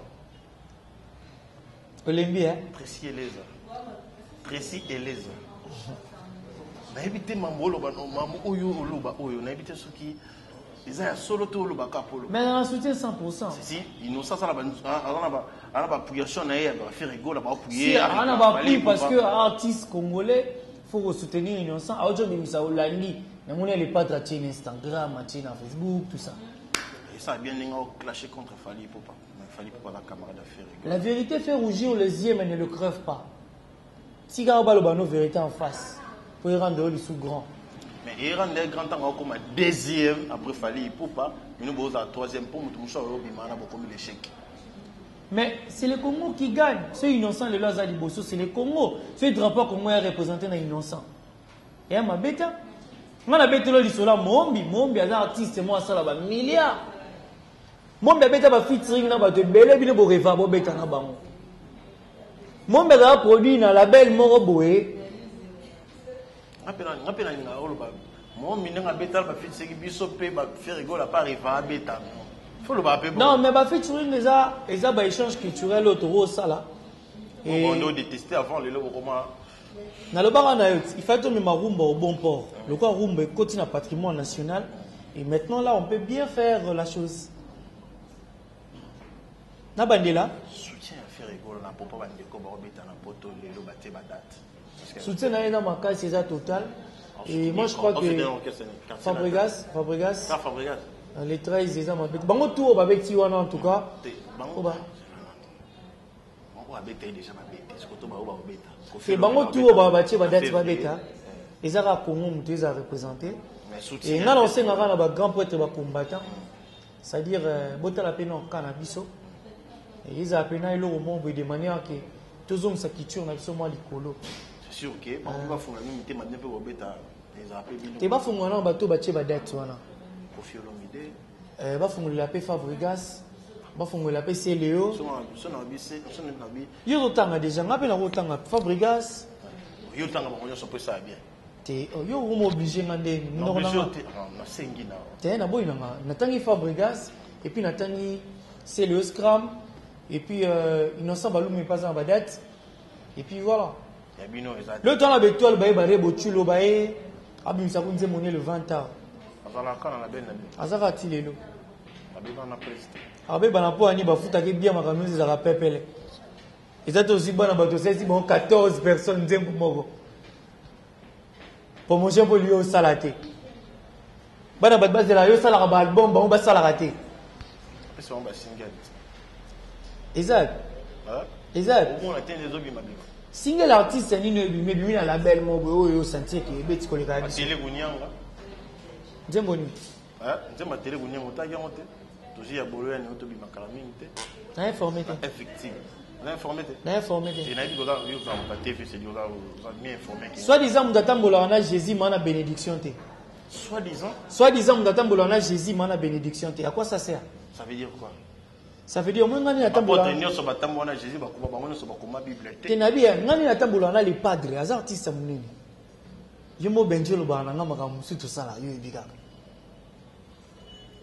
Olembi hein? Tracy Eleza. Tracy Eleza. Nayebi te mambo oloba no mambo oyo oloba oyo nayebi te soki eza ya solo to olobaka polo. Mais en soutien 100%. Si si, innocent sala ba ana ba ana ba appuyer na ye ya ba Ferre Gola ba appuyer. Si ana ba appuyer parce que artiste congolais faut soutenir Innocent. Aojo bimisa olandi. Namoni le padre atie na Instagram, atie na Facebook, tout ça. Et ça a bien ndenge clasher contre Fally Ipupa. Mais Fally Ipupa la camarade à Ferre Gola. La vérité fait rougir les yeux mais ne le crève pas. Tika baloba no vérité en face. Pour rendre le sous grand. Mais il rend grand temps comme deuxième après Fally Ipupa, nous boza troisième pour mutu muso obima na bokomi l'échec. Mais c'est le Congo qui gagne. Ceux innocents le Loza Liboso, c'est le Congo. Ce drapeau Congo est représenté dans innocent. Et ma bêta. Nga na betelo lisola Mombi, Mombi aza artiste moi asala ba milliards. Mombi abeta ba featuring na bato ebele bino bo rêva bo beta na bango. Mombi azala produit na label moko boye. Nga pe na linga oloba Mombi ndenge abeta ba featuring biso pe ba Ferre Gola pa rêva abeta. Faut loba pe bon. Non mais ba featuring eza ba échange culturel oyo toko sala. Et on doit détester avant le logo comment nalobaka na yo il fallait tomema rumba au bon port. Le quoi rumba ekoti na patrimoine national et maintenant là on peut bien faire la chose. Na bandela soutien à Ferre Gola na popo bandeko ba obeta na poto lelo batie ba date. Soutien na ye na makasi eza total. Et moi je crois que Fabregas, Fabregas, ah, Fabregas. Les 13 eza mabe. Bango tout ba beti wana en tout cas. Bango ba abeta déjà babeta. Sokoto ba ba obeta. Et bango tout ba batie ba date ba beta. Ezaka Congo mutu eza représenté. Et nga na osengaka na ba grand prêtre ba combattant. C'est-à-dire botala pe na kana biso. Et eza pe na eloko moko de manière que tozongisa culture na biso mwa likolo. C'est sûr que bango bafunga nini te mande pe bobeta eza pe bino. Te bafunga na bato batie ba date wana. Koffi Olomide. Bafungolela pe Fabregas, bafungolela pe Celeo. So na bi se, so na bi. Yo totanga déjà, nga pe na kotanga Fabregas. Yo tanga bango nyonso pe ça bien. Te yo ko m'obliger nga nde non na te na sengi na. Te na boyi nanga, natangi Fabregas et puis natangi Celeo Scram et puis Innocent Balume pas en date et puis voilà. Ya bino eza. Le temps la betoile baye bare botulo baye abimisa ko nzembo le 20 ans. Azalaka na label na bino. Azaka ti lelo. Abeba na président. Abeba na po ani bafuta ke bien makambo ezalaka pepele. Eza to zi bana bato sesi bon 14 personnes nzembo moko. Promotion pour lui osala te. Bana bato bazela yo salaka ba album bango basalaka te. Pesa bango ba single. Eza. Eza. Omona te nde ezobima bima. Single artiste nini ebimi ebimi na label moko oyo sentir ke ebeti koleka ya biso. Tele Kunyanga. Nzembo nini? Nzembo tele Kunyanga otaki yango te. Tozi ya bolo ya nini tobima kala mingi te. Na informé te. Effective. Na informé te. Na informé te. Et na yebi koza yo za ba TV c'est dire oza mieux informé. Soit disant mutu atambolaka na Jésus mana bénédiction te. Soit disant. Soit disant mutu atambolaka na Jésus mana bénédiction te. À quoi ça sert? Ça veut dire quoi? Ça veut dire moi ngani atambola. Apôtre nyonso batambola na Jésus bakoma bango nyonso bakoma Bible te. Te nabi ngani atambola na le padre aza artiste munene. Yo mo benjelo ba na ngama ka musu to sala yo ebika.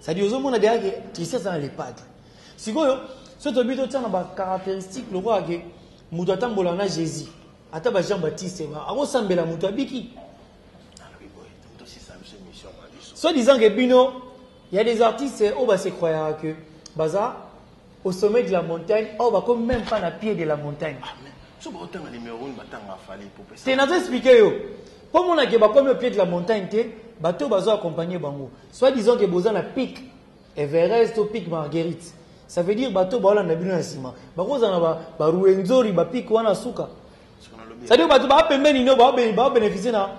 Ça dit ozomona derrière que Christian aza na le padre. Sikoyo so tobi to tsana ba caractéristique lokola ke mutu atambola na Jésus. Ata ba Jean Baptiste ba akosambela mutu abiki. Soit disant que bino il y a des artistes oyo ba se croyaka que baza au sommet de la montagne, oh bah comme même pas na pied de la montagne. Ah mais so ba otanga numéro 1 batanga Fally Ipupa. C'est nazo expliquer yo. Comme on a que ba comme au pied de la montagne te, bato bazo accompagner bango. Soit disant que boza na pic Everest ou pic Marguerite. Ça veut dire bato ba olanda bino na sima. Ba koza na ba Ruwenzori ba pic wana suka. Ça veut dire bato ba pembeni no ba ba bénéficier na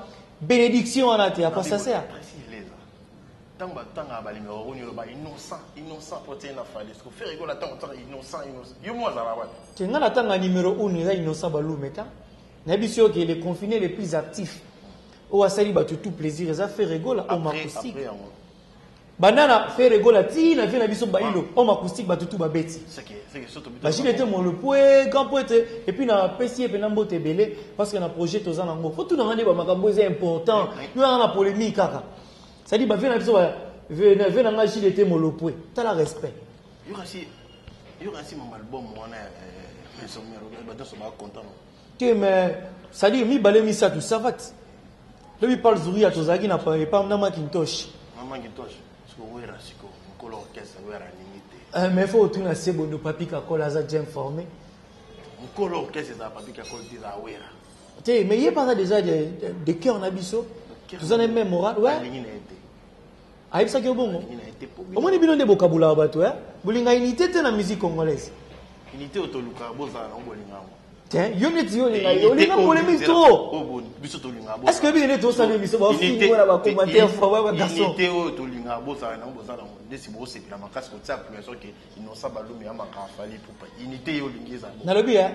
bénédiction wana te, à quoi ça sert? Tant batanga ba numéro 1 ba innocent, innocent pour tenir Fally. Parce que Ferre Gola tant tant innocent, innocent. Yo moi za wapi? Te nga na tanga numéro 1 eza innocent Balume ta. Na biso que les confinés les plus actifs. Oyo asali bato tout plaisir eza Ferre Gola, homme Après acoustique. après yango. Banda na Ferre Gola ti na vie na biso bailo, homme acoustique bato tout babeti. C'est que surtout Bachile ete molopwe grand poète et puis na pesi ye pena mbote ebele parce que na projet toza nango. Faut tout na ngande ba makambo eza important. Nous na na polémique kaka. C'est-à-dire ba vie na biso ba vie na vie na nga Gilles ete molopwe. Tala respect. Yoka si mama album wana maison mère, bato nyonso ba content. Te mais c'est-à-dire mibale misato ça va. Lobi parle Zouria tozalaki na pa na Macintosh. Mama Macintosh siko wera siko mokolo orchestre wera alingi te. Mais faut otuna se bondo papi kakola aza bien formé. Mokolo orchestre ezala papi kakola te, ezala wera. Te mais ye paza déjà de cœur na biso. Toza na même moral ouais. Alingi na ye te. Ayebisaki yo bongo. Alingi na ye te po Omoni bino nde bokabulaka bato eh? Bolinga unité te na musique congolaise. Unité oyo tolukaka bozala nango bolinga yango. Te yo neti yo olinga olinga polémique trop. Biso tolingaka. Est-ce que bino nde tosala biso bafingo na bacommentaire fois ba garçon. Unité oyo tolingaka bozala nango bozala nango ndesi bosepela makasi kotia population ke Innocent Balumi ya makaka Fally Ipupa. Unité yo olingi ezala. Nalobi eh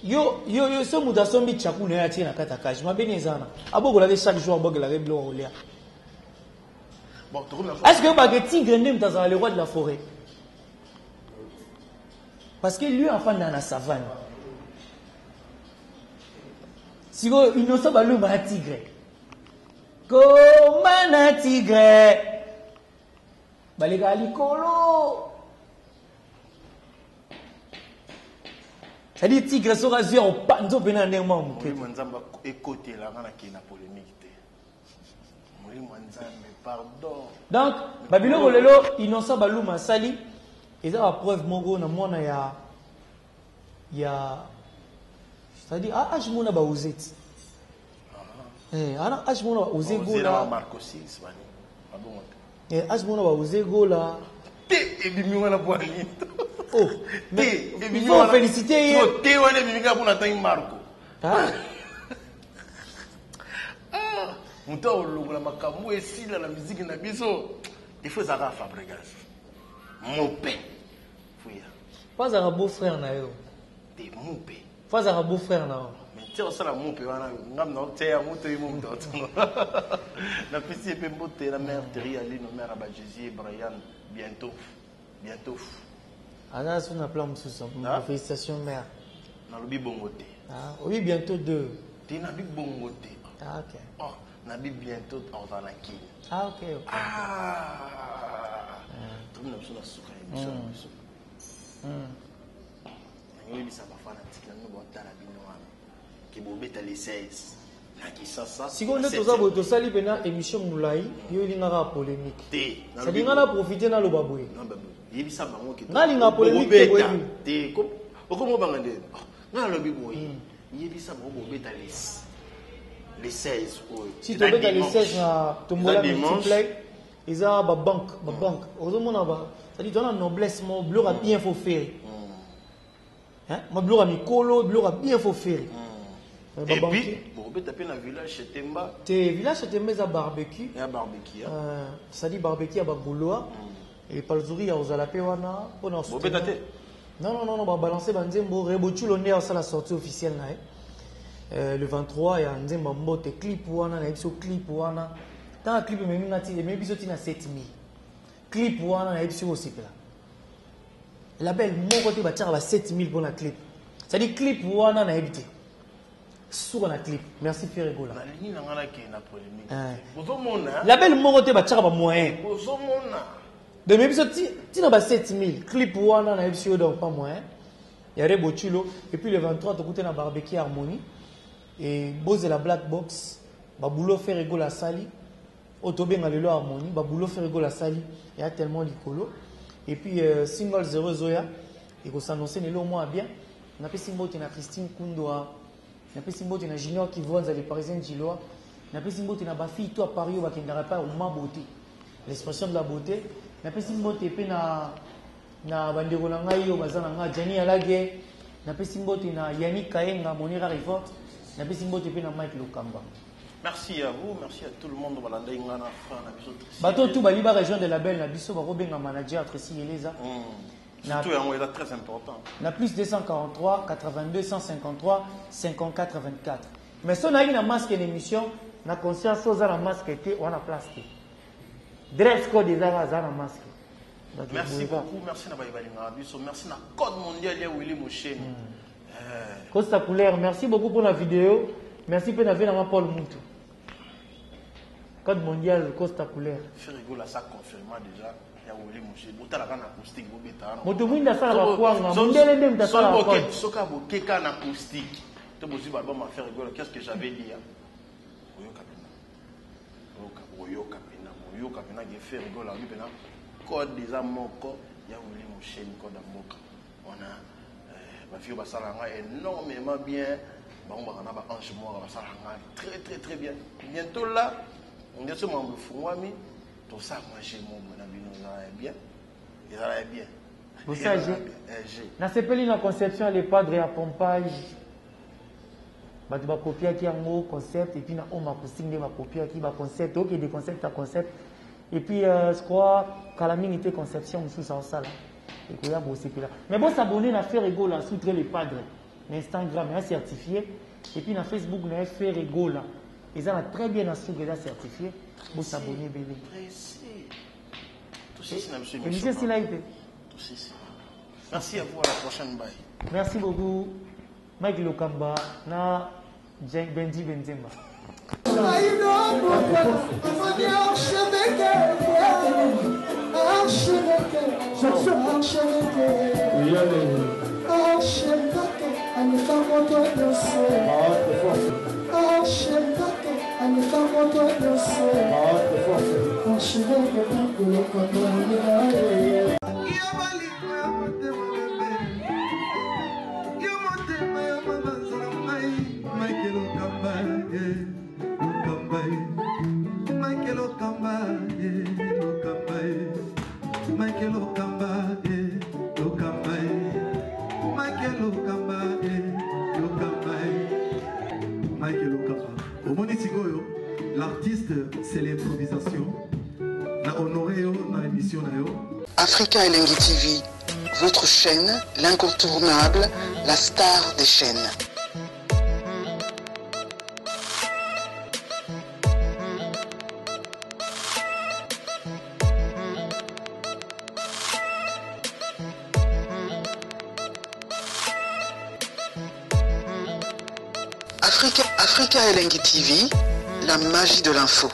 yo yo yo so moto asombi tchaku na ye atie na kati ya cage mabeni eza wana abokolaka chaque jour abokelaka biloko kolia. Bon, est-ce que bake tigre nde moto azala le roi de la forêt? Parce que lui afanda na savane. Sikoyo Innocent Baluma ya tigre. Koma na tigre. Baleka likolo. C'est-à-dire tigre soki azwi ya kopanza mpe na ndenge mwa moke. Molimo ya Nzambe ekotelaka na kei na polémique te. Molimo ya Nzambe, pardon. Donc babiloko lelo Innocent Baluma asali eza ba preuve moko na mwana ya c'est-à-dire âge mona ba oseti. Eh ana âge mona ba osé gola. Marco 6 bani. Babongo te. Eh âge mona ba osé gola. Te ebimi wana po nini? Oh, mais il faut féliciter ye. Te wana ebimi kaka mpona ntangi Marco. Ah. Ah, moto akolongola makambo esila na miziki na biso. Il faut ezalaka Fabregas. Mope. Fuya. Faut azalaka beau frère na yo. Te mope. Faut azalaka beau frère na yo. Mais tia osala mope wana ngam na tia yango to ye mo moto atongo. Napesi ye mpe mbote na mère Terry Aline, mère ya ba Jésus et Brian bientôt. Bientôt. Aza so na plan mosusu. Ah? Félicitations mère. Nalobi bongo te. Ah, oui bientôt deux. Te nabi bongo te. Ah OK. Oh, nabi bientôt ozala na Kini. Ah OK. OK. Ah. Tomi na biso na suka ya émission na biso. Nangi oyebisa bafanatike na bino botala bino wana ke bobeta le 16 na Kisasa. Sikoyo nde toza boye tosali mpena émission molai yo elingaka polémique. Te. C'est-à-dire nga na profite naloba boye. Non, ba yebisa bango ke Nga linga polémique te bobeta. boyebi. Te okoma obanga nde nga nalobi boye yebisa bango bobeta le 16 oyo. Si Eza tobeta le dimanche. 16 na tombola Eza dimanche. multiplay eza babanque babanque ozomona ba c'est-à-dire toza na noblesse moko biloko ya bien faut faire. Hein? Ma biloko ya mikolo biloko ya bien faut faire. Et puis bobeta mpe na village Temba. Te village Temba eza barbecue. Ya barbecue. C'est-à-dire barbecue ya bagaulois et palzuri ya ozala mpe wana mpona Bobeta te. Non non non non babalance banzembo Rebotulo nde asala sortie officielle na ye. Le 23 ya nzembo mbote clip wana na biso clip wana. Tant clip ememi nga ti ememi biso ti na 7000. Clip wana na biso osepela. Label moko te batiaka ba 7000 mpona clip. C'est-à-dire clip wana na yebi te. Suka na clip. Merci Ferre Gola. Nalingi na nga nakende na polémique. Bozomona. Label moko te batiaka ba moyen. Bozomona. Donc mais biso ti na ba 7000 clip wana na biso donc pas moyen. Ya Rebotulo et puis le 23 tokuti na barbecue Harmonie et bozela black box ba boulot Ferre Gola sali otobenga lelo Harmonie ba boulot Ferre Gola sali ya tellement likolo et puis single 0 zoya et ko s'annoncer lelo mois bien. Napesi mbote na Christine Kundwa, napesi mbote na Junior Kivonza les Parisiens Gilois, napesi mbote na ba fille toi Paris bakendaka pa ma beauté, l'expression de la beauté, napesi mbote pe na bandeko na ngai oyo baza na ngai Gianni Alage, napesi mbote na Yannick Kaenga Monira Rivot, napesi mbote pe na Mike Lokamba. Merci à vous, merci à tout le monde balanda ingana frère na biso Tracy. Bato tout bali ba région de la Belle na biso ba kobenga manager Tracy Eleza. Surtout yango eza très important. Na plus 243 82 153 54 24. Mais so na na masque une émission na conscience oza na masque te, wana place te. Dress code eza kaka aza na masque. Donc, Merci boye kaka. beaucoup, merci na baye balingaka biso, merci na code mondial ya Willy Musheni. Costa Couleur, merci beaucoup pour la vidéo. Merci mpe na vie nanga Paul Muntu. Code mondial Costa Couleur. Ferre Gola ça confirma déjà ya Willy Musheni. Botalaka na acoustique bobeta wana. Moto mwinda asala bakwanga, mondele nde moto asala bakwanga. Soki abokeka na acoustique, to bozwi baalbum ya Ferre Gola, qu'est-ce que j'avais dit hein? Boyoka pena. Boyoka, boyoka pena, boyoka pena ke Ferre Gola abi pena code eza moko ya Willy Musheni, code ya mboka. Wana ba vieux basala nga énormément bien. Bango baka na ba ange moko basala nga très très très bien. Bientôt là, ndeso mambo efungwami, tosala mwa jeu moko na bino ezala ya bien. Ezala ya bien. Bosala Ezala jeu? ya bien. Jeu. Nasepeli na conception ya Le Padre ya pompage. Bato bakopiaki yango concept, et puis na home acoustique nde bakopiaki ba concept, okende concept ya concept. Et puis je crois kala mingi te conception mosusu aosala ekoya bosepela. Mais bosabonner na Ferre Gola sous-titré Le Padre na Instagram ya certifié, et puis na Facebook na Ferre Gola eza na très bien na suka eza certifié. Bosabonner ebele. Précis. Tosisi na biso émission esilai te. Tosisi. Merci à vous, à la prochaine, bye. Merci beaucoup Mike Lokamba na Benji Benzemba. Omoni sikoyo, l'artiste c'est l'improvisation. Na honoré yo na émission na yo. Africa Elengi TV, votre chaîne, l'incontournable, la star des chaînes. Africa Elengi TV, la magie de l'info.